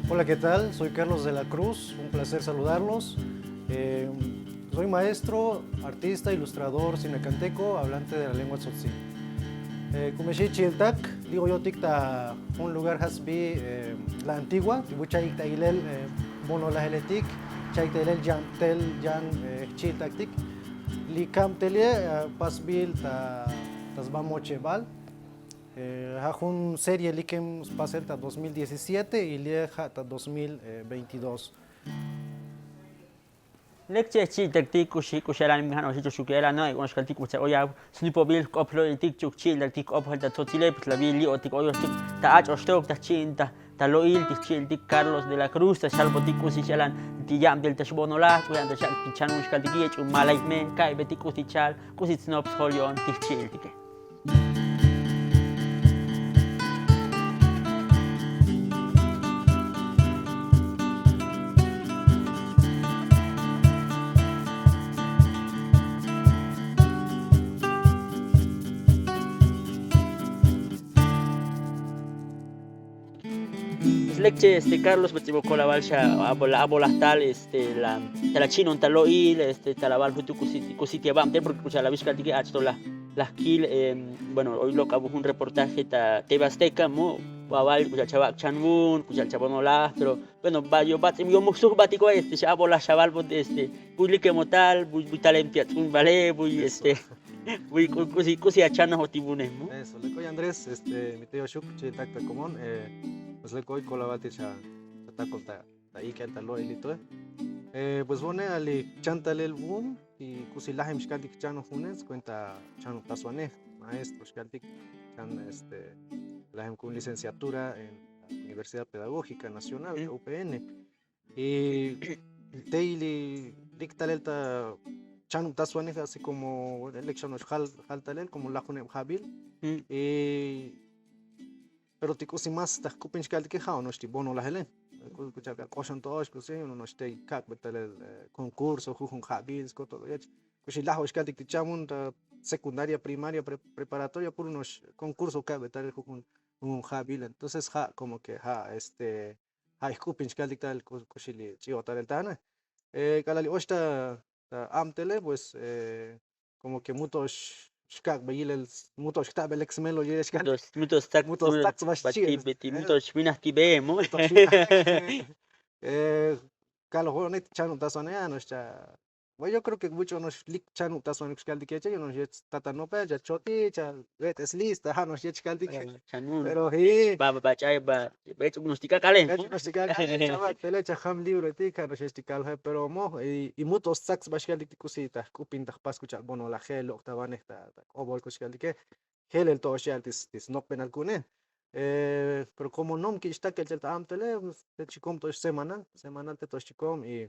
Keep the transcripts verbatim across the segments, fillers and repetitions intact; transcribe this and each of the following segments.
Hola, ¿qué tal? Soy Carlos de la Cruz, un placer saludarlos. Eh, soy maestro, artista, ilustrador sinacanteco, hablante de la lengua tzotzil. Eh, kume xi chi'iltak, li' oyotik ta jun lugar ja' sbi, eh, La Antigua, ti bu cha'ik ta ilel, eh, Bono Lajeletik, cha'ik ta ilel yan, tel yan, eh, chi'iltaktik. Li' kab telie, eh, pasbil ta, ta sba mochebal. Eh, ja' jun serie likem spasel ta dos mil diecisiete y li' ja' ta dos mil veintidós. Lek che' chi'iltaktik k'uxi k'uxi elan mi jan oxi chuk xuk elan no ek'on xkaltik k'ucha oya snupobil k'op lo'iltik chuk chi'iltaktik k'op jel ta tzotzile pues la bi li'otik oyoxtik ta ach'oxtok ta chi'in ta ta lo'il ti jchi'iltik Carlos de la Cruz ta xalbotik k'usi x'elan ti yabtel ta xbonolaj k'u yan ta xak' ti chanun xkaltik yech'u malay me ka'ybetik k'usi chal k'usi tsnop sjol yo'on ti jchi'iltike. Lek che este Carlos betz'ibo kolabal xa abolajtal este la ta la chi'non ta lo'il este ta la bal jutu' k'usi ti ababtel porque k'ucha la bixkaltike ach to la la jkil. Bueno, oy lok'ab jun reportaje ta TV Azteca mo babal k'ucha chavak' chanvun k'ucha chabonolaj pero bueno ba yo batz'im yo mujsujbatiko este xa abolaj xaval este buy likemotal buy talem ti atz'unbale buy este buy k'usi k'usi achanoj o ti bunejmo. Eso lek oy Andrés este mi te yoxuk che' tak ta komon. Pues lek oy kolabal ti xa takol ta ta ik'el ta lo'elitoe. Pues vune ali chantalel vun y k'usi lajem xkaltik chanoj vune skuenta chanoj tasvanej maestro xkaltik chan este lajem kun licenciatura en universidad pedagógica nacional upn. Y tey li lik talel ta chanub tasvanej así komo lek xa no'ox jal talel komo lajuneb jabil. Y pero ti k'usi más ta jk'upin xkaltike ja' ono'ox ti bonolajele. K'ucha k'oxon to'ox k'usi ono'ox tey kak'be talel koncurso jujun jabil skotol oyech k'usi laj oxkaltik ti chamun ta secundaria primaria preparatoria puro no'ox concurso kak'be talel jujun jabil entonces ja' komo ke ja' este ja' ijk'upin xkaltik talel k'usi li ch'i'otalel tane. K'alal li ox ta abtele pues komo ke muto'ox xkak'be yilel muto'ox jta'be lek smelo yilel xkal muto'ox tzak muto'ox tzak sba xchi' muto'ox xvinaj ti be mo. Kalojo'one chanub tasone ano'ox cha' Yo kreo ke vuch' ono'ox lik chanub tasone xkaltike che' yono'ox yech tatanope cha choti cha vet'es lista ja' no'ox yech xkaltike. Pero ji' ba ba ch'ay ba bech'uk no'ox ti k'ak'ale bech'uk no'ox ti k'ak'ale cha' vak' tele cha jam libro ti ja' no'ox yech ti kaloje pero moj y muto'ox tzak sba xkaltik ti k'usi ta jk'upin ta jpas kucha'al bonolaje lok' ta vanej ta k'obol ko xkaltike. Jelel to'ox ya'al ti snokbenal ku'une. Pero komo nom kich'takel chel ta abtele te chikom to'ox semanal semanal te to'ox chikom y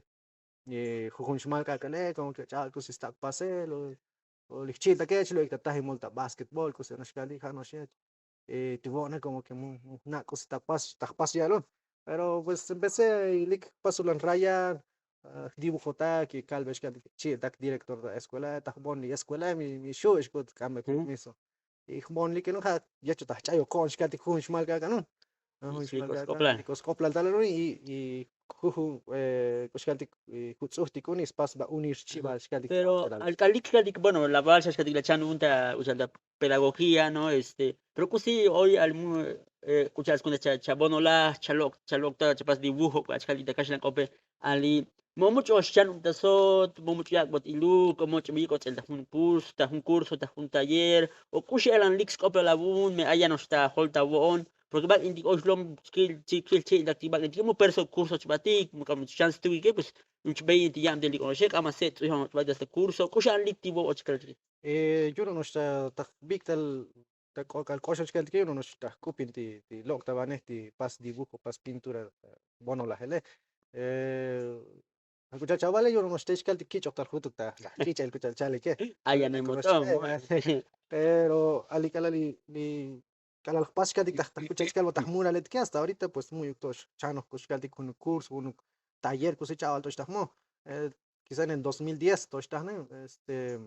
jujun xmal k'ak'ale komo ke ch'a'al k'usi stak' pasel o li jchi'iltakech lo'ik ta tajimol ta basketbol k'usi ono'ox xkaltik ja' no'ox yech. Ti vo'ne komo ke mu jna' k'usi ta jpas ya'alon. Pero pues empecé lik jpasulan rayar jdibujotak y kalbe xkaltik chi'iltak director ta escuela ta jbon li escuela mi xu' ix k'ut k'ambe permiso. Y jbon li k'elun ja' yechot ta jch'ayoj ko'on xkaltik jujun xmal k'ak'anun. Jujun xmal k'ak'anun y k'o sk'oplal talel un y jujun k'o xkaltik jutz'ujtik un y spas ba unir xchi'bal xkaltik. Pero al k'alik xkaltik bueno la bal xa xkaltik la chan un ta uchal ta pedagogía no este pero k'usi oy al mu k'ucha'al skuenta cha bonolaj cha lok' cha lok' ta cha pas dibujo k'ucha'al xkaltik ta kaxlan k'ope. Ali mo much'o xchanub ta sot mo much'o yak'bot iluk o much'o yik'ots'el ta jun curso ta jun curso ta jun taller o k'uxi elan lik sk'oplal avun me ay yano'ox ta jol ta vo'on. Porque vak'intik oy xlom chkil chkil chi'iltak ti vak'intik mu perso curso chbatik mu k'am chan stuike pues nuch beyin ti yabtel lik ono'oxe k'ama se' tz'ujon ochbal ta curso k'uxi elan lik ti vo'on chkal. Yurono'ox ta ta jbik'tal ta k'ok'al k'oxol xkaltike yurono'ox ta jk'upin ti lok' ta vanej ti pas dibujo pas pintura bonolajele. Ak'ucha'al chavale yurono'ox te xkaltik kich'oj tal jutuk ta jch'ich'el k'ucha'al chalike. Pero ali k'alal li k'alal jpas xkaltik ta jk'ucha'al xkalbo ta jmuraletike hasta ahorita pues mu'yuk to'ox chanoj k'uxkaltik junuk curso junuk taller k'usi ch'abal to'ox ta jmo. Kisa en el dos mil diez to'ox tajne este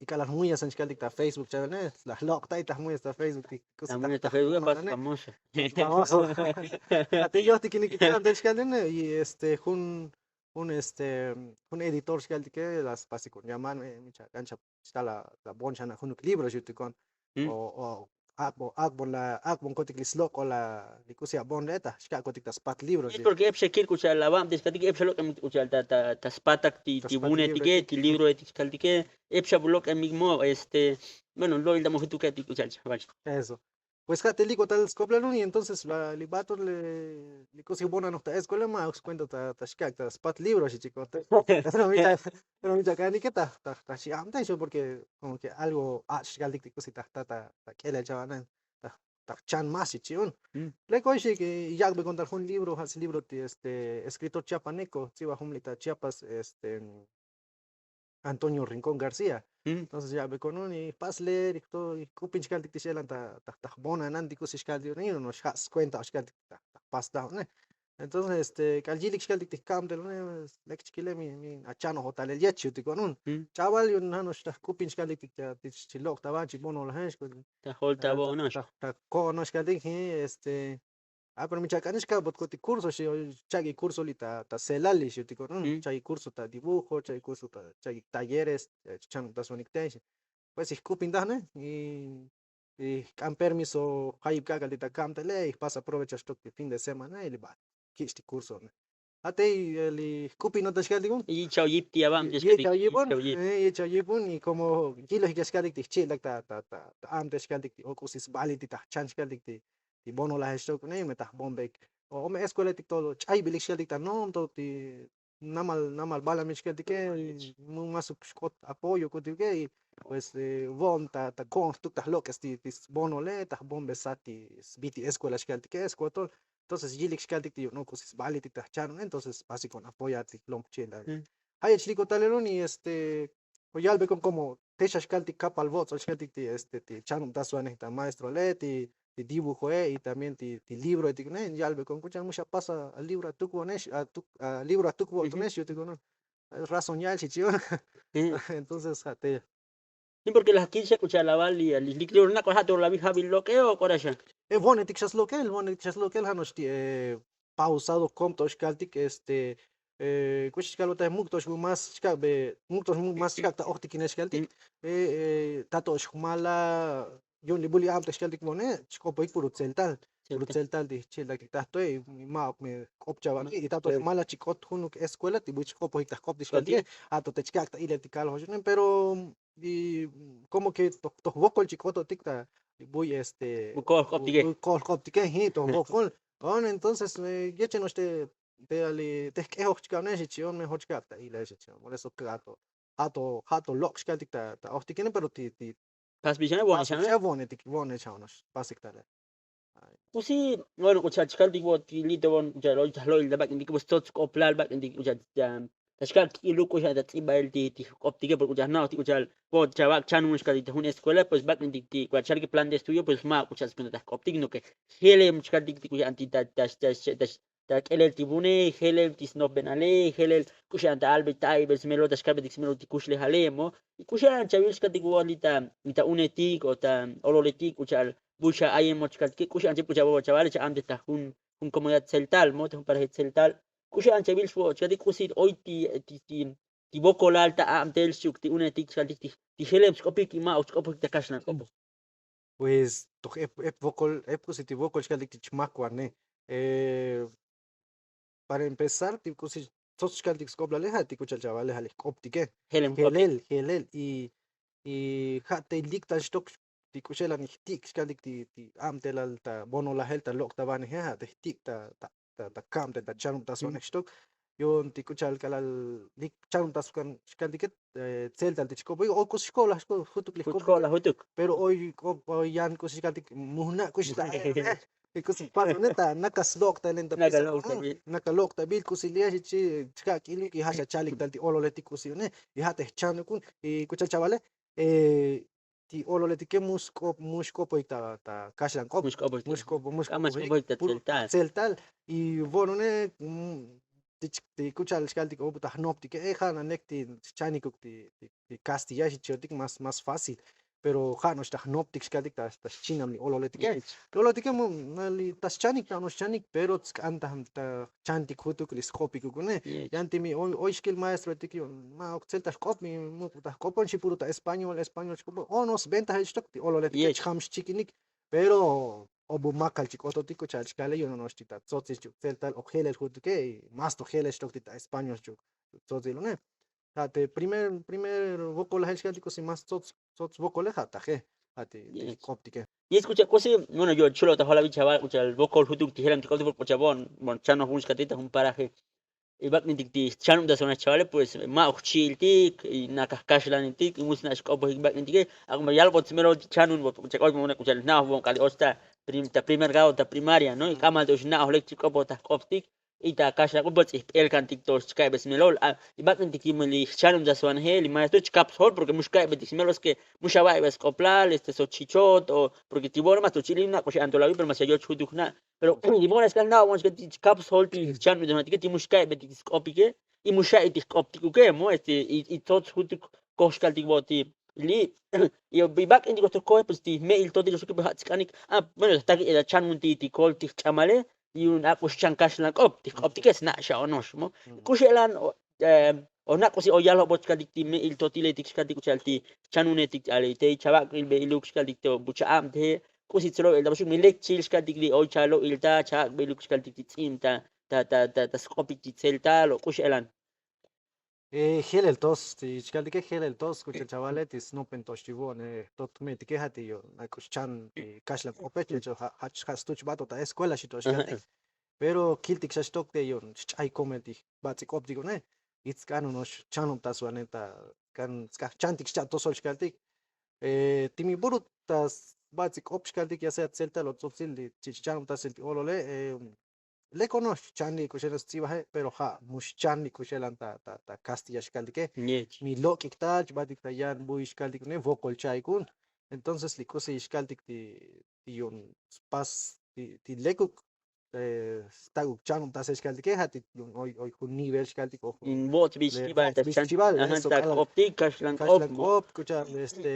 ik'alal jmuyas xkaltik ta Facebook chavene, la jlok'tay ta jmuyas ta Facebook ti k'usi ta jmuyas ta Facebook pas famoso. Famoso. Ati yojtikinik ik'antel xkaltik ne y este jun jun este jun editor xkaltike la spasik un yaman, micha k'an chap chta la bon xana junuk libro xutikon. O ak'bon ak'bon la ak'bon kotik li slok'ol la li k'usi abon le' ta xka'kotik ta spat libro. Porque ep xekil k'ucha'al la vabtik xkaltik ep xalok'emik k'ucha'al ta ta spatak ti ti vunetike ti libroetik xkaltike. Ep xalok'emik mo este bueno lo'il ta mo jutuketik k'ucha'al. Eso. Pues ja' te liko' tal sk'oplal un y entonces li bator li k'usi bona noj ta escuela ma' uk skuenta ta xkak' ta spat libro xi chik'ot. Pero mi chak'anike ta ta ta xi abtay xo porque como que algo ach' xkaltik ti k'usi ta jta ta k'elel chavana ta jchan mas xi chi'un. Lek oy xi yak'be kontra jun libro ja' slibro ti este escritor chiapaneco tz'iba jun li' ta chiapas este Antonio Rincón García. Entonces ya be konun y pas leer y todo y k'upin xkaltik ti x'elan ta ta jbonanan ti k'usi xkaltik no'ox ja' skuenta o xkaltik ta jpas ta june. Entonces este k'al yilik xkaltik ti jkabtel une lek chkile mi mi achanoj otalel yech yutik konun. Ch'abal yun ja' no'ox ta jk'upin xkaltik ti ti xlok' ta ban chi bonolajex ta jol ta bo'onox ta ko'on no'ox xkaltik este. A pero mi chak'anix kabot koti kurso xi chak'i kurso li ta ta selal li xi utikon chak'i kurso ta dibujo chak'i kurso ta chak'i talleres. Chan ta sonik te xi pues ijk'upin tajne y ijk'an permiso jayib k'ak'al ti ta kabtele ijpas aprovecha xtok ti fin de semana y li ba kich' ti kurso. A tey li jk'upin no ta xkaltik un yicha'o yip ti abab yicha'o yip un. Yicha'o yip un y komo yilojik ya xkaltik ti jchi'ltak ta ta ta abte xkaltik ti ok'usi sbalil ti ta jchan xkaltik ti ti bonolajex to k'une me ta jbombeik o me escueletik to ch'aybilik xkaltik ta nom to ti namal namal balamil xkaltike. Mu masuk xk'ot apoyo k'utike y pues vo'on ta ta ko'on jtuk ta jlok'es ti ti sbonole ta jbombesat ti sbi ti escuela xkaltike skotol. Entonces yilik xkaltik ti yu'un k'usi sbalitik ta jchan une entonces pasikon apoyar ti jlom jchi'lal. Ja' yech liko' talel un y este o yalbekon komo te xa xkaltik kapal vo'tsol xkaltik ti este ti chanubtaswanej ta maestroale ti ti dibujoe y también ti ti libroetik une yalbekon k'uchan mu xa pas alibro atukvo'onex alibro atukvo'otonex yutik un. Razón ya'el xi chi'un. Entonces ja' te porque laj kil xa k'ucha'al aval li li libro nak'o ja' to lavi jabil lok'e o k'ora xa. Vo'netik xa slok'el vo'netik xa slok'el ja' no'ox ti pausado kom to xkaltik este k'uxi xkal otaj muk' to'ox mu mas xkak'be muk' to'ox mu mas xkak' ta ojtikinel xkaltik. Ta to'ox jmala yu'un li buli abte xkaltik vo'ne chk'opojik puru tzeltal puru tzeltal ti jchi'ltak ti tajtoe. Ma'uk me k'op chavan y ta to'ox jmala chik'ot junuk escuela ti buy chk'opojik ta jk'optik xkaltike. A to te chkak' ta ilel ti kalojoxonen pero y komo ke toj vokol chik'ototik ta buy este kol jk'optike. Kol jk'optike ji toj vokol. Entonces yeche no'ox te te ali te jk'ejoj chkabne xi chi'on mejor chkab ta ilel xi chi'on por eso ja' to ja' to ja' to lok' xkaltik ta ta ojtikine pero ti ti pasbixane vo'ne xano'ox pasik tale. K'usi bueno k'ucha'al chkaltik vo'otik lito vo'on k'ucha'al oy ta jlo'il ta bak'intik pues tsots k'oplal bak'intik k'ucha'al ta xka'k ti iluk k'uxa'an ta tz'ibail ti ti jk'optike por k'ucha'al jna'oj ti k'ucha'al vo'ot chavak' chan un xkaltik ta jun escuela pues bak'intik ti k'ucha'al chalik plan de estudio pues ma' k'ucha'al sbina ta jk'optik no ke jelem chkaltik ti k'uxa'an ti ta ta ta k'elel ti vune jelem ti snojbenale jelel k'uxa'an ta albel ta a'ibel smelol ta xkalbetik smelol ti kuxlejale mo. Y k'uxa'an chavil xkaltik vo'ot li ta li ta unetik o ta ololetik k'ucha'al buy xa ayem mo chkaltike k'uxa'an cheb k'ucha'al vo'ot chavale cha amte ta jun jun komunidad tzeltal mo ta jun paraje tzeltal. K'uxa'an chavil xvo'ot chkaltik k'usi oy ti ti ti vokolal ta abtel xchi'uk ti unetik chkaltik ti jelem xk'opik y ma'uk xk'opojik ta kaxlan k'opoj. Pues toj ep ep vokol ep k'usi ti vokol xkaltik ti chmak vane. Para empezar ti k'usi tsots xkaltik sk'oblale ja' ti k'ucha'al chavale ja' li jk'optike. Jelel jelel y y ja' te lik'tal xtok ti k'uxelan jtik' xkaltik ti ti abtelal ta bonolajel ta lok' ta vaneje ja' te jtik' ta ta ta kabtel ta chanubtasvanej xtok. Yu'un ti k'ucha'al k'alal lik chanubtaskan xkaltike tzeltal ti chk'opojik o k'usi xko'laj xko' jutuk li jk'opojik pero oy k'op oy yan k'usi xkaltik mujna' k'usi ta k'usi pasone ta naka slok' ta len ta pisa naka lok' ta bil k'usi li' xi chi chka' k'iluk y ja' xa chalik tal ti ololetik k'usi une y ja' te jchanuk un y k'ucha'al chavale ti ololetike mu xk'op mu xk'opoy ta ta kaxlan k'op mu xk'opoy mu xk'opoy ta tzeltal. Y vo'on une ti k'ucha'al xkaltik o ta jnoptike e ja' nanek ti xchanikuk ti kastilla xi chiotik más fácil. Pero ja' no'ox ta jnoptik xkaltik ta xchinam li ololetike. Li ololetike ta xchanik ta no'ox xchanik pero tsk'an ta jchantik jutuk li sk'opikuk une. Yan ti mi oy xkil maestroetik yu'un ma' ok tzel ta jk'op mi muk' ta jk'opon xi puro ta español español xk'opon o no'ox sbentaje xtok ti ololetike chjam xchikinik. Pero o bu makal chik ototik k'ucha'al chkale yu'un no'ox ti ta tzotzil chuk tzel tal o jelel jutike. Más to jelel xtok ti ta español chuk tzotzil une. Ja' te primer primer vokolajel xkaltik k'usi más tzots tzots vokole ja' taje. Ja' te k'optike. Y escucha k'usi bueno yo chulo ta jolabil chaval k'ucha'al vokol jutuk ti jelam ti k'optik k'ucha'al bon bon chanoj jun xkaltik ta jun paraje. Y bak'intik ti chanub ta sona chavale pues ma' oj chi'iltik y nakaj kaxlanetik y mus na' xk'opojik bak'intike. Ak'o yalbot smelol ti chanun bot k'ucha'al k'optik k'ucha'al na'oj bon k'al y och ta primer grado ta primaria no y k'amal te ox na'oj lek chik k'opoj ta jk'optik. Y ta kaxlan k'op bol tz'ijp'el kantik to xchika'be smelol. Y bak'intik ti li jchanun ta sona je li maestro chkap sjol porque mux ka'betik smelol es ke mux ava'ibe sk'oplal este so chichot o porque ti vo'one mas to chi'ilin na' k'uxi antolabil pero mas ya yoch jutuk na'. Pero ti vo'one sk'al na' vo'one sk'al ti chkap sjol ti jchanun ta sona tike ti mux ka'betik sk'opike. Y mux xa'il ti jk'optikuke mo este y tzots jutuk koj xkaltik vo ti li'. Y bak'intik oxtok koje pues ti jme'il totik oxtok ja' tsk'anik. A bueno ta takik ta chanun ti ti kol ti jch'amale. Yu'un ak'o xchan kaxlan k'op ti jk'optike sna' xa'onox mo. K'uxe'lan o na' k'usi o yaljoboch kaltik ti me'il totiletik xkaltik k'ucha'al ti jchanunetik ch'aley tey chavak'ilbe iluk xkaltik te o bucha'ab teje. K'usi tzolob el ta boxuk mi lek chil xkaltik li oy chalo'il ta cha'ak'be iluk xkaltik ti tz'im ta ta ta ta sk'opik ti tzeltal o k'uxe'lan. Jelel tos ti chkaltike jelel tos k'ucha'al chavale ti snopen to xchivo'one. Totme'etike ja' ti yu'un ak'o xchan ti kaxlan k'ope ch'el cho ja' stuch bato ta escuela xi to xkaltik. Pero kiltik xa xtok te yu'un xch'ay komel ti bats'il k'optik une. Itz k'an uno'ox chanubtasvane ta k'an sk'aj chantik xcha' tosol xkaltik. Ti mi buru ta bats'il k'op xkaltik ya sea tzeltal o tzotzil ti chich' chanubtasel ti olole. Lek ono'ox xchan li k'uxelan stz'ibaje pero ja' mu xchan li k'uxelan ta ta kastilla xkaltike. Mi lok'ik tal chbatik ta yan buy xkaltik une vokol cha'ik un. Entonces li k'usi xkaltik ti yu'un spas ti lekuk stak'uk chanubtasel xkaltike ja' ti yu'un oy jun nivel xkaltik o jun vo'ots bix chibal ta k'optik kaxlan k'op k'ucha'al este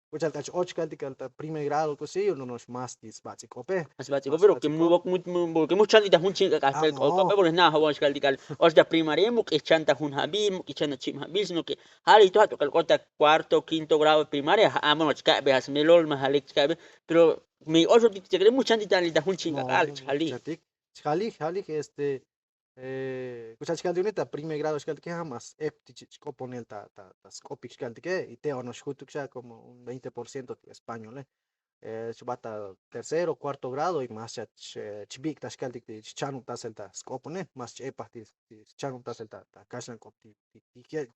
k'ucha'al k'ach och kaltik kal ta primer grado k'usi yu'un no'ox más ti sbats'il k'ope. Sbats'il k'ope pero ke mu bok mu mu ke mu xchantik ta jun chin k'ak'al k'ope porque na' jabon xkaltik kal och ta primaria mu k'ij chan ta jun jabil mu k'ij chan ta chib jabil sino ke jalik to ja' to kal k'ot ta cuarto quinto grado primaria ja' a bueno chka'be ja' smelol ma jalik chka'be. Pero mi ochotik chekele mu xchantik ta jun chin k'ak'al chjalij. Chjalij este k'ucha'al xkaltik une ta primer grado xkaltike ja' mas ep ti chich' k'oponel ta ta sk'opik xkaltike y te ono'ox jutuk xa como un veinte por ciento ti españole. Chbat ta tercero cuarto grado y mas xa chbik' ta xkaltik ti xchanubtasel ta sk'op une mas ch'epaj ti xchanubtasel ta kaxlan k'op ti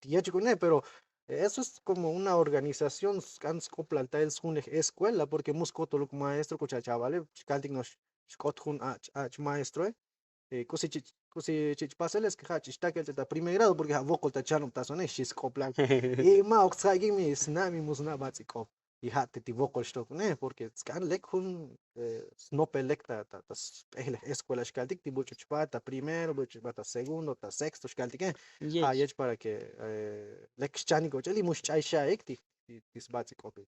yechuk une pero eso es como una organización sk'an sk'oplaltael sjunlej escuela porque mu skotoluk maestro k'ucha'al chavale xkaltik no'ox xk'ot jun ach' ach' maestroe. K'usi chich' k'usi chich' pasel es ke ja' chich' xtakel ch'el ta primer grado porque ja' vokol ta chanubtasone xi sk'oplal. Y ma' ok tsja'ikik mi sna' mi mu sna' bats'il k'op y ja' te ti vokol xtok une porque tsk'an lek jun snopel lek ta ta sp'ejlej escuela xkaltik ti buch'u chbat ta primero buch'u chbat ta segundo ta sexto xkaltike. Ja' yech para ke lek xchanik och'el y mu xch'ay xa'ik ti ti sbats'il k'opik.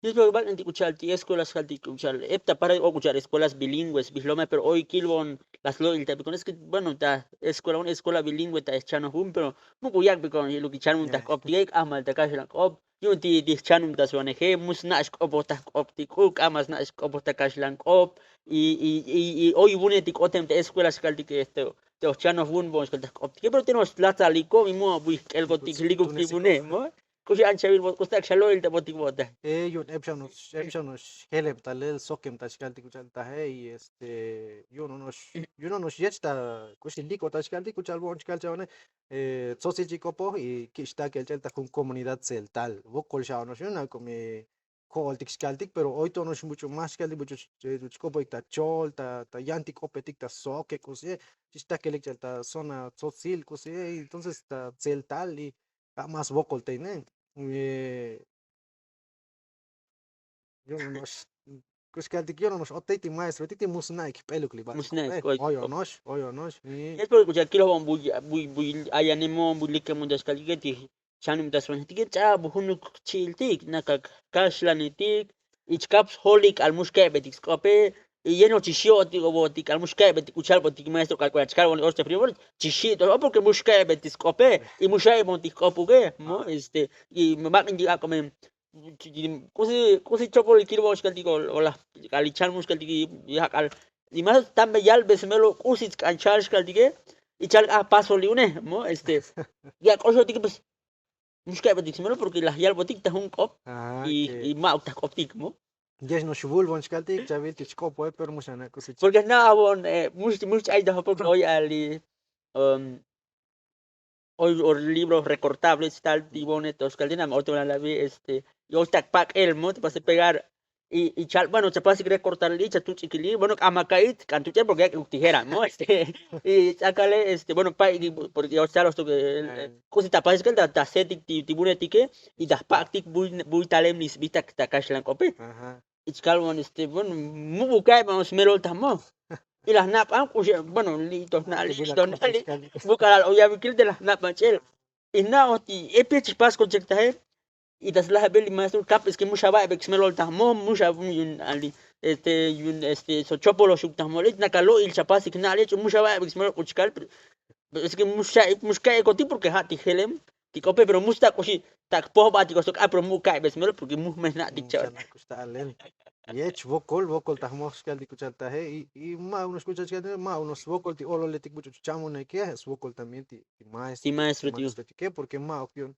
Yich' bak'in ti k'ucha'al ti escuela xkaltik k'ucha'al ep ta para o k'ucha'al escuelas bilingües bijlome pero oy kilbon la slo'il ta bikon es ke bueno ta escuela un escuela bilingüe ta schanoj un pero muk' u yak' bikon iluk ichanun ta jk'optike k'ajmal ta kaxlan k'op. Yu'un ti ti jchanubtaswaneje mu sna' xk'opoj ta jk'optik k'u k'amal sna' xk'opoj ta kaxlan k'op. Y y y oy vunetik k'otem ta escuela xkaltik este te oj chanoj vun bon xkal ta jk'optike pero te no'ox latzaliko mi mu abuy jk'elkotik likuk ti vune mo. K'uxi an chavil vot k'usi ta kxalo'il ta votik vota. Yu'un ep xa no'ox ep xa no'ox jeleb talel sokem ta xkaltik k'ucha'al taje y este yu'un ono'ox yu'un ono'ox yech ta k'uxi lik o ta xkaltik k'ucha'al vo'on chkal chavane. Tzotzil chik k'opoj y kich' takel ch'el ta jun comunidad tzeltal vokol xa ono'ox yu'un ak'o mi jo'oltik xkaltik pero oy to ono'ox buch'u más xkaltik buch'u chk'opoik ta chol ta yantik k'opetik ta soke k'usie. Chich' takelik ch'el ta zona tzotzil k'usie entonces ta tzeltal y ja' más vokol tey ne. Yu'un no'ox k'uxkaltik yononox otey ti maestroetik ti musna'ik jp'eluk li bats'ik. Musna'ik k'oy. Oyonox oyonox. Yet por k'uxal kilojbon buy buy buy ayanimon buy likemon ta xkaltike ti chanibtasbanetike ch'ab junuk chi'iltik nakak kaxlanetik. Y chkap sjolik k'al mux ka'ebetik sk'ope. Y yenox chi xi'otik obotik k'al mux ka'ebetik k'u chalbotik maestro k'al k'uya chkalbon oxta primero chi xi'tox o porke mux ka'ebetik sk'ope. Y mux a'ibontik jk'opuke mo este y bak'intik ak'omen k'usi k'usi chopol kilbo'ox kaltik o la k'al ichan mux kaltik. Yak'al y más tambe yalbesmelo k'usi tsk'an chal xkaltike. Y chal k'aj pasol li une mo este yak'oxotike pues mux ka'ebetik smelo porke laj yalbotik ta jun k'op. Y ma'uk ta jk'optik mo. Yex no'ox vulvon xkaltik chaviltik chk'opoe pero mux ana' k'usi. Porke jna'bon mux mux ch'aytajo porke oy ali oy or libro recortable tal ti bone to xkaltik na'me oy to nalabi este y oy ta kpak'el mo ta pase pegar. Y chal bueno chapasik recortar li' chatuch'ik li' bueno k'ama ka'it k'an tuch'el porke yak'uk tijera no este y ch'akale este bueno pa'ik porke yochaloxtok k'usi ta pasik ta setik ti bunetike. Y ta jpa'ktik buy talem li sbijtak ta kaxlan k'ope. Y chkal bueno este bueno mubu ka'ib smelol ta jmo. Y laj nab'an k'uxe bueno li' to jna'li to jna'li. Buk'alal oy yavikil te laj nab'an ch'el y jna'oj ti epech chpas kochektaje. Y ta slajabel li maestro kap es ke mux ava'ibek smelol ta jmo mux a yun ali este yun este so chopoloxuk ta jmolil nakalo'il chapasik na'lech mux ava'ibek smelol k'uchkal. Es ke mux cha'ik mux ka'ikotik porke ja' ti jelem ti k'ope pero mux ta k'uxi ta kpojbatikoxtok a pero mu' ka'ibek smelol porke mux me jna'tik cha'ol. Yech vokol vokol ta jmoj xkaltik k'uchal taje. Y ma' uno'ox k'uchal xkaltik ma' uno'ox vokol ti ololetik buch'u chamoneke svokol también ti maestro ti maestro ti porke ma'uk yu'un.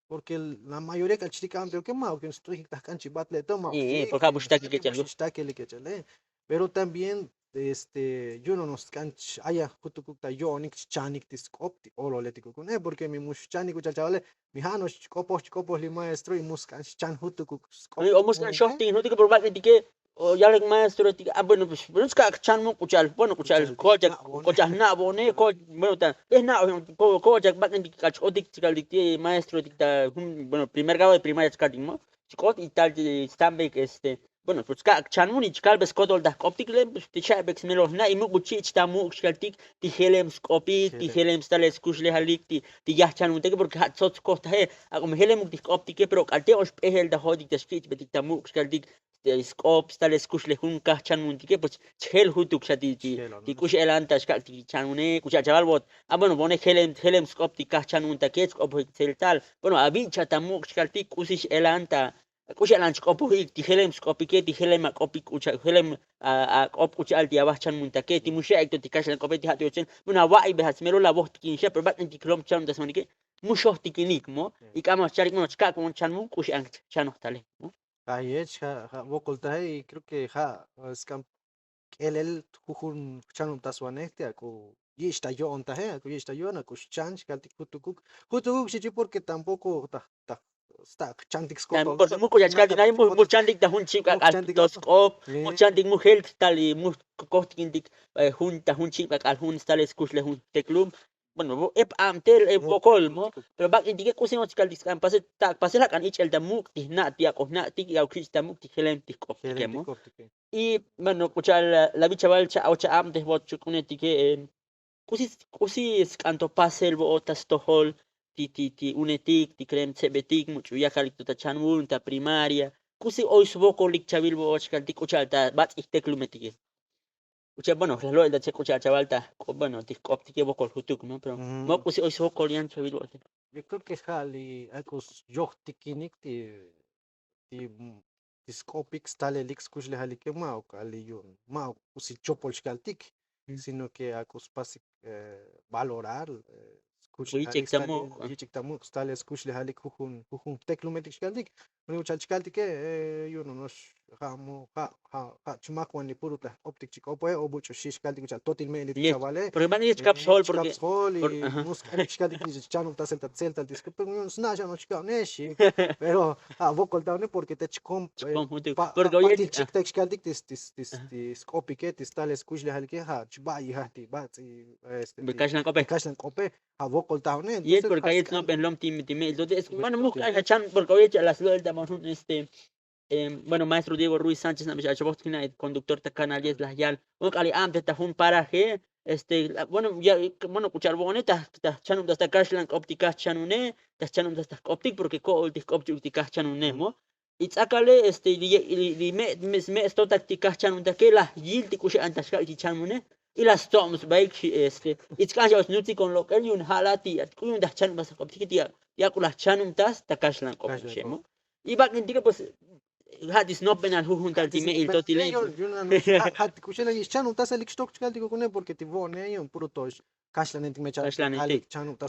Porke la mayoria k'al chtik'an pero ke ma'uk yu'un st'ujik ta jk'an chi batle to ma'uk porke ja' buxtakik ech'el xtakelik ech'ele. Pero también este yu'un no'ox sk'an ch-aya jutukuk ta yo'onik chchanik ti sk'op ti ololetikuk une porke mi mux chanik k'uchal chavale. Mi ja' no'ox chk'opoj chk'opoj li maestro y mux sk'an xchan jutukuk sk'op o mux sk'an xojtik jutukuk pero bak'etike. O yalik maestroetike a bueno pues bueno skak' chan muk' k'ucha'al bueno k'ucha'al kochak kochak jna'bone koch bueno ta jna'bone kochak bak'entik k'al chk'otik chkaltik ti maestroetik ta jun bueno primer grado de primaria chkaltik mo chk'ot y tal ti stambek este bueno pues skak' chan muk' y chkalbe skodol ta jk'optik le pues ti cha'bek smelol jna' y muk' buchich ta muk' chkaltik ti jelem sk'opik ti jelem stalel skuxlejalik ti yajchan munteke porke ja' tsots kojtaje. Ak'o mi jelemuk ti jk'optike pero k'al te ox p'ejel ta jo'otik ta xkich'betik ta muk' chkaltik sk'op stalel skuxlej jun kaj chanmuntike pues chjel jutuk xa ti k'ux elan ta xkak' ti chanmune k'uxa'al chaval vot. A bueno vone jelem jelem sk'op ti kaj chanmuntake sk'opojik tseltal bueno avicha ta muk' chkaltik k'usi x'elan ta k'uxa'al an chk'opojik ti jelem sk'opike ti jelem ak'opik k'ucha'al jelem ak'op k'ucha'al ti avaj chanmuntake ti mu xa'ik to ti kaxlan k'ope ti ja' ti ochen. Bueno ava'ibejat smelol avojtikin xa pero bak'intik jlom chanuntasmanike mu xojtikinik mo. Y k'ama xchalik bueno chkak' mo chanmuk k'uxa'an chanojtale mo. Ayech ja' ja' vokoltaje y kreo ke ja' sk'an k'elel jujun jchanubtasvanej ti ak'o yich' ta yo'on taje ak'o yich' ta yo'on ak'o xchan xkaltik jutukuk jutukuk xichi porke tampoko ta ta sta' jchantik sk'op. Muk'uya chkaltik naye mux chantik ta jun chib k'ak'al to sk'op mux chantik mux jel tal y mux kojtikintik jun ta jun chib k'ak'al jun stalel skuxlej jun jteklum. Bueno ep abtel ep vokol mo pero bak'intike k'usi no'ox chkaltik sk'an pasel ta pasel ak'an ich'el ta muk' ti jna' ti ak'o jna'tik y ak'o kich' ta muk' ti jelem ti jk'optike mo. Y bueno k'ucha'al la vichaval cha' o cha' abtej vot chuk'unetike k'usi k'usi sk'an to pasel vo'ot ta stojol ti ti ti unetik ti krem tsebetik much'u yakalik to ta chanvun ta primaria k'usi oy svokolik chavil vo'ot chkaltik k'ucha'al ta bats'ij teklumetike. K'ucha'al bueno laj lo'el ta che k'ucha'al chaval ta bueno ti jk'optike vokol jutuk no pero mo k'usi oy svokol yan chavil vo'ot. Yo kreo ke ja' li ak'o syojtikinik ti ti ti sk'opik stalelik skuxlejalike ma'uk ali yu'un ma'uk k'usi chopol xkaltik sino ke ak'o spasik valorar skuxlejalike yich'ik ta muk' stalel skuxlejalik jujun jujun jteklumetik xkaltik. Uni uchal chkaltike yu'un no'ox ja' mu ja' ja' ja' chmakwan li puro ta jk'optik chi k'opoe o buch'u xi xkaltik uchal totil me'elik chavale. Porke banil chkap sjol porke chkap sjol y mus k'anik xkaltik ti chanubtasel ta tseltal ti sk'op pero yu'un sna' xa no'ox chka'one xi. Pero ja' vokol ta une porke te chkom patil chiktek xkaltik ti sk'opike ti stalel skuxlejalike ja' chba'yijaj ti bats'i kaxlan k'ope ja' vokol ta une. Yet porke ayet no'ben lom ti me'il tote es mano muj k'ax achan porke oye cha'al la slo'el ta man jun este Bueno, maestro Diego Ruiz Sánchez nabix ach'abojtik na' conductor ta canal diez laj yal, un k'ali abte ta jun paraje. Este, bueno, ya, bueno, k'u cha'al vo'one ta chanubtas ta kaxlan k'op ti kaj chanune, ta chanubtas ta jk'optik, porque ko'ol ti jk'op ch'uk ti kaj chanune mo. Y tz'akale este li me' sme'stotak ti kaj chanubtake laj yil ti k'uxe'an ta xkak' ti chanune. Y laj stsob sbaik este, y tz'ak'an xa' snutzikon lok'el yu'un ja' la' ti atk'u yu'un ta chanubtas ta jk'optike ti ak'u laj chanubtas ta kaxlan k'op xe'mo. Y bak'intike pues ja' ti snopbenal jujuntal ti me'il totile. Ja' ti k'uxela yix chanubtas elik xtok chkaltik ukune, porque ti vo'one yu'un puro to kaxlanetik me chanubtas. Kaxlanetik.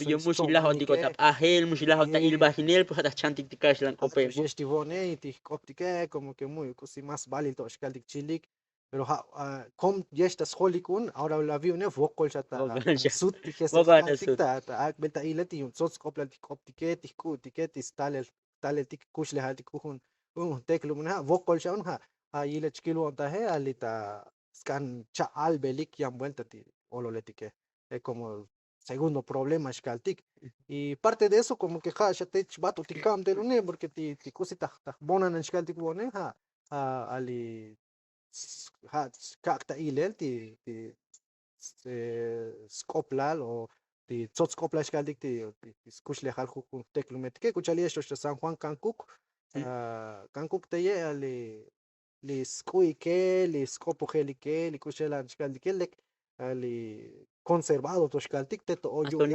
Yu' mu xilajotik o ta p'ajel, mu xilajotik ta ilbajinel, pues ja' ta chantik ti kaxlan k'ope. Yex ti vo'one y ti jk'optike como que mu'yuk k'usi más valil to xkaltik chilik. Pero ja' kom yex ta sjolik un, ahora la vi une vokol xa ta sut ti jeseskaltik ta ak'bel ta ilel ti yu'un tsots k'oplal ti jk'optike, ti jk'u'tike, ti stalel taleltik kuxlejaltik jujun jun teklum une ja' vokol xa un ja' yilech kilbo'ontaje. Ali ta sk'an cha' albelik yan vuelta ti ololetike, como segundo problema xkaltik. Y parte de eso como que ja' xa te chbato'tik kabtel une, porque ti k'usi ta jbonanan xkaltik vo'one ja' ali ja' kak' ta ilel ti ti sk'oplal o ti tsots k'oplal xkaltik ti skuxlejal jujun jteklumetike. K'u cha'al yex to xta san juan kankuk, kankuk teye' li sk'u'ike, li sk'opojelike, li k'u xelan xkaltike lek li konservado to xkaltik te to o yu'un.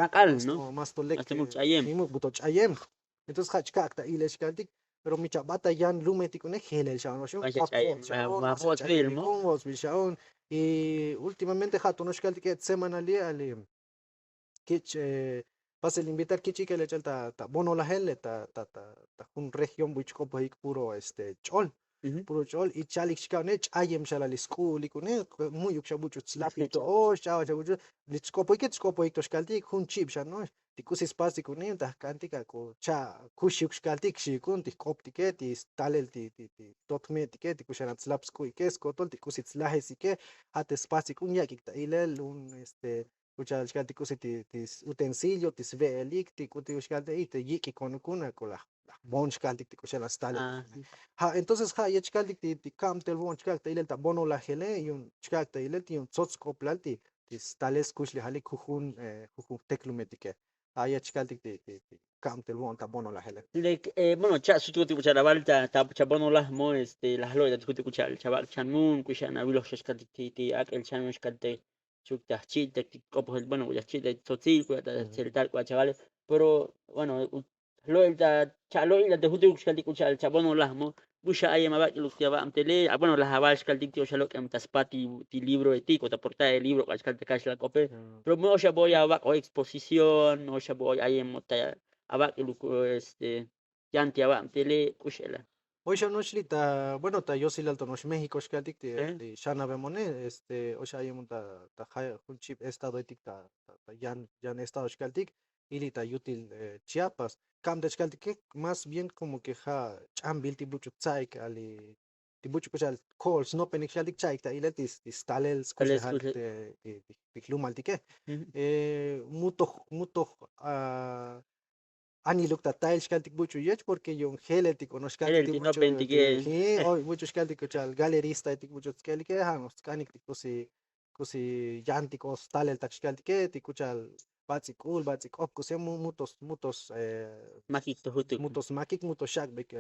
Más to lek, muk bu to ch'ayem. Entonces ja' chkak' ta ilel xkaltik. Pero mi chabata yan lumetik une jelel xa'un oxun. Vo'otzbil xa'un. Y últimamente ja' to noxkaltik et semana li' ali kich' pasel invitar kich'ik el ech'el ta bonolajel ta jun región bu chk'opojik puro este ch'ol. Puro ch'ol y chalik chka'une ch'ayem xalal li sk'u'ulik une. Mu'yuk xa buch'u tslapik to'ox ch'abal xa buch'u li chk'opojike chk'opojik to xkaltik jun chib xa no'ox ti k'usi spastik une yu'un ta jk'antik ak'o cha' kuxik xkaltik xi'ik un ti jk'optike ti stalel ti totme'tike ti k'u xana' tslap sk'u'ike skotol ti k'usi tslajesike. Ja' te spastik un yak'ik ta ilel un este k'u cha'al xkaltik k'usi ti utensilio ti sve'elik ti k'u ti xkaltik y te yik'ikonik un ak'o laj bon xkaltik ti k'u xana' stalel. Ja' entonces ja' yech xkaltik ti kabtel vo'on chkak' ta ilel ta bonolajele yu'un chkak' ta ilel ti yu'un tsots k'oplal ti stalel skuxlejalik jujun jujun jteklumetike. Ja' yech xkaltik ti kabtel vo'on ta bonolajele. Lek bueno cha' sututik k'u cha'al aval ta cha' bonolaj mo este laj lo'il ta ti jutik k'u cha'al chavak' chanun k'u xana' aviloj xa xkaltik ti ak'el chanun xkaltik chuk ta jchi'iltak ti k'opojel bueno k'u ta jchi'iltak ti tsotsil k'u ta tseltal k'u ta chavale. Pero bueno lo'il ta cha' lo'il ta ti jutik k'u xkaltik k'u cha'al cha' bonolaj mo k'u xa ayem avak'iluk ti avabtele. Bueno laj aval xkaltik ti oxa lok'em ta spat ti libroetik o ta portada de libro k'u xkaltik ta kaxlan k'ope. Pero me oxa bo'oy avak'o exposición me oxa bo'oy ayem o ta avak'iluk este yan ti avabtele k'u xela. Oy xa no'ox li' ta bueno ta yosilal to no'ox méxico xkaltik ti xanabem one este oy xa ayem ta jun chib estadoetik ta yan estado xkaltik. Y li' ta yutil chiapas kabtel xkaltike más bien como que ja' ch'ambil ti buch'u tsa'ik ali ti buch'u k'u cha'al ko'ol snopenik xkaltik cha'ik ta ilel ti stalel skuxlejal ti jlumaltike. Mu toj mu toj aniluk ta tail xkaltik buch'u yech porque yu'un jeleltik o no'ox xkaltik ti buch'u xkaltik k'u cha'al galeristaetik buch'u tsk'elike ja' no'ox tsk'anik ti k'usi k'usi yantik o staleltak xkaltike ti k'u cha'al bats'ik k'ul bats'ik k'op k'usi mu mu to smakik to jutuk mu to smakik mu to xak'bek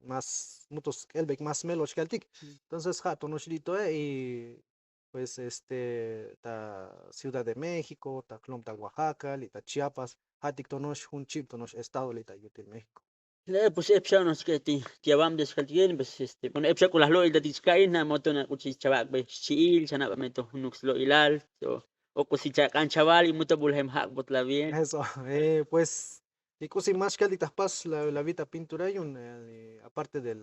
más mu to sk'elbek más melo xkaltik. Entonces ja' to no'ox li' toe y pues este ta ciudad de méxico ta jlom ta oaxaca li' ta chiapas ja'tik to no'ox jun chib to no'ox estado li' ta yutil méxico. Pues ep xa no'ox chke ti avabtele xkaltik pues este bueno ep xa k'u laj lo'il ta ti chka'il na' moto na k'u chi chavak'be xchi'il xa nabame to junuk slo'ilal o k'usi chak'an chaval y mu to bulajem jak'bot la bien. Eso pues ti k'usi más xkaltik ta jpas la vida pintura yu'un aparte del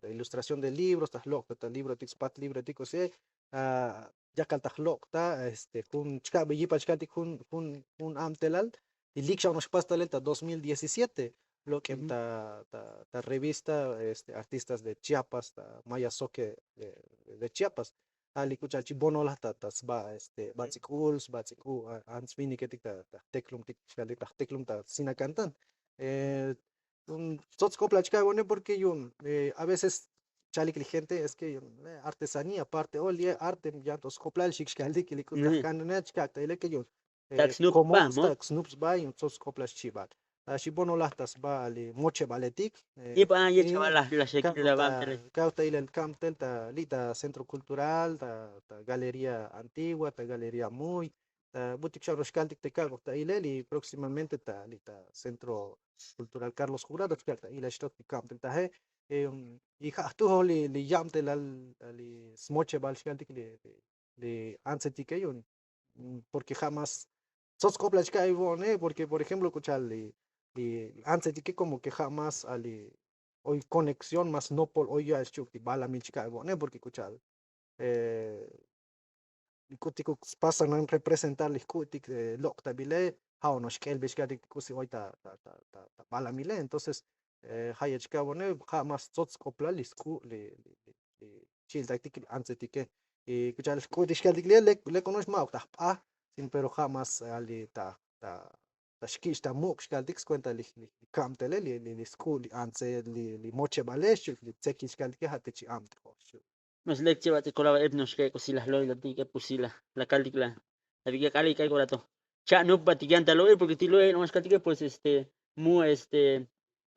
de ilustración de libros ta jlok' ta librotik spat librotik o sea yakal ta jlok' ta este jun chka'be yipal xkaltik jun jun jun abtelal ti lik xa no'ox jpas talel ta dos mil diecisiete lok'em ta ta revista este artistas de chiapas ta maya soke de chiapas. Ja' li' k'u cha'al chi bonolaj ta ta sba este bats'ik k'ul sbats'ik k'u ants viniketik ta jteklumtik xkaltik ta jteklum ta sinakantan. tsots k'oplal chka' vone porque yu'un a veces chalik li gente es que artesanía parte o li arte yan to sk'oplal xik xkaltik li k'utaj kan ne chkak' ta ile ke yu'un ta snup sba yu'un tsots k'oplal xchibal ta xibonolaj ta sba li mochebaletik. Iba ye chaval la xekil la bantele kaw ta ile li kamtel ta li' ta centro cultural ta galería antigua ta galería muy ta butik xan ro xkaltik te ka'k'ok ta ile li próximamente ta li' ta centro cultural carlos jurado chkak' ta ile xtok li kamtel taje. Y ja' jtujoj li yabtelal li smochebal xkaltik li antsetike yu'un porque ja' más tsots k'oplal chka' ivo'one porque por ejemplo k'u cha'al li antsetike como ke ja' más ali oy conexión más nopol oy ya'al xchuk ti balamil chka' ivo'one porque k'u cha'al li k'utik kuk spasanan representar li jk'u'tik lok'tabile ja' ono'ox k'elbe xka'tik k'usi oy ta balamile entonces ja' yech ka'bone ja' más tsots k'oplal li sk'u' li chi'iltaktik li antsetike. Y k'u cha'al jk'u'tik xka'tik li lek ono'ox ma' ok ta jp'a sino pero ja' más ali ta ta xkich' ta muk' xkaltik skuenta li kamtele li sk'u' li antse li mochebale xchuk li tsekil xkaltike ja' te chi' amtejoj xchuk. No'ox lek che bats'il kolabal ep no'ox ke' k'usi la jlo'ilatik ep k'usi la kaltik la avik'e k'alik k'alik orato cha'nupbatik yan ta lo'il porke ti lo'il no'ox kaltike pues este mu este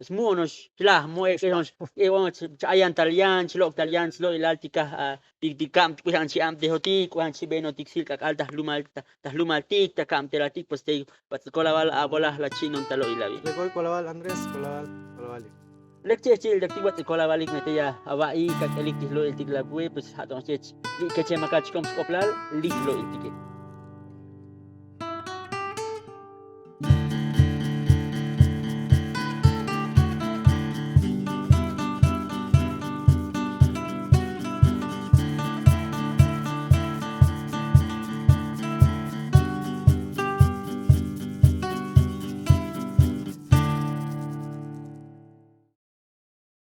smu ono'ox chlaj mu ek'e no'ox cha'ayan tal yan chlok' tal yan chlo'ilal ti kaj ti kam k'uxan chi' amtejotik k'uxan chi' benotik sil k'ak'al ta jlumal ta jlumaltik ta kamtelatik pues te bats'il kolabal abolaj la chi'non ta lo'il avi. Lek oy kolabal andrés kolabal kolabalik. Lek che' chi'iltaktik bats'il kolabalik mete ya ava'i kak'elik ti jlo'iltik la bue pues ja' to'ox chech li' keche makal chikom sk'oplal li jlo'iltike.